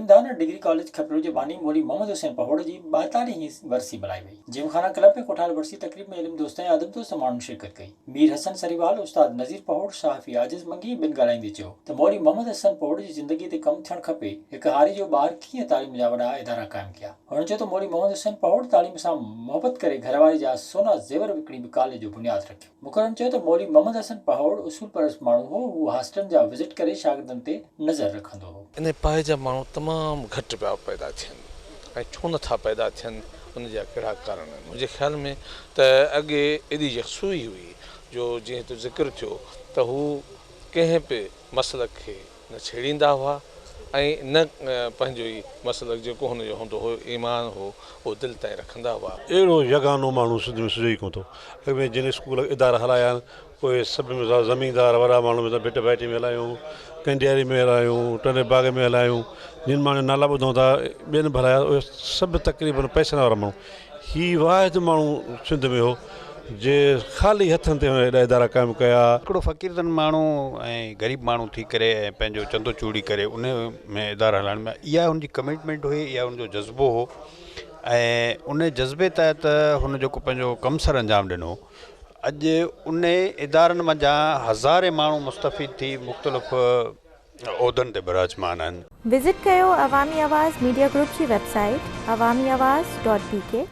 Yatimdana degree college Khipro جي باني مولوي محمد حسين پهوڙ جي ٻائيتاليهين ورسي ملهائي وئي. جيمخانه ڪلب ۾ ڪوٺايل ورسي تقريب ۾ علم دوست ۽ ادب دوست ماڻهن شرڪت ڪئي. مير حسن سريوال، استاد نذير پهوڙ، صحافي عاجز منگي ۽ ٻين ڳالهائيندي چيو ته مولوي محمد حسن پهوڙ جي زندگي تي ڪم ٿيڻ کپي، هڪ هاري جو ٻار ڪيئن تعليم جا وڏا ادارا قائم ڪيا. هن چيو ته مولوي محمد حسين پهوڙ تعليم سان محبت ڪري گهر واري جا سونا زيور وڪڻي به ڪاليج جو بنياد رکيو. مقررن چيو ته مولوي محمد حسن پهوڙ اصول پرست ماڻهو هو، هو هاسٽلن جا وزٽ ڪري شاگردن تي نظر رکندو هو. انهي پائي جا ماڻهو تمام گهٽ پيا پيدا ٿين ۽ ڇو نه ٿا پيدا ٿين ان جا ڪهڙا ڪارڻ آهن؟ منهنجي خيال ۾ ته اڳي ايڏي يڪسوئي هئي جو جيئن هت ذڪر ٿيو ته هو ڪنهن به مسلڪ کي نه ڇيڙيندا هئا ۽ نه پنهنجو ئي مسلڪ جيڪو هن جو هوندو هو، ايمان هو، اهو دل تائين رکندا هئا. اهڙو يگانو ماڻهو سنڌ ۾ سجهيو ئي ڪونه ٿو. اڳ ۾ جن اسڪول ادارا هلايا آهن، اهي سڀ مثال زميندار وڏا ماڻهو مثال ڀٽ ڀائٽي ۾ هلايون، ڪنڊياري ۾ هلايون، ٽنڊي باگي ۾ هلايون، جن ماڻهن جا نالا ٻڌون ٿا ٻين به هلايا اهي سڀ تقريبن پئسن وارا ماڻهو. هي واحد ماڻهو سنڌ ۾ هو جي خالي هٿن تي هن ايڏا ادارا قائم ڪيا. هڪڙو فقير تن ماڻهو ۽ غريب ماڻهو ٿي ڪري ۽ پنهنجو چندو چوڙي ڪري ان ۾ ادارا هلائڻ ۾ اها هن جي ڪمٽمينٽ هئي اها هن جو جذبو هو ۽ ان جذبي تحت هن جيڪو پنهنجو ڪم سر انجام ڏنو اڄ ان ادارن منجهان هزارين ماڻهو مستفيد ٿي مختلف عهدن تي براجمان آهن. وزٽ ڪيو عوامي آواز ميڊيا گروپ جي website Awami Awaz dot B K.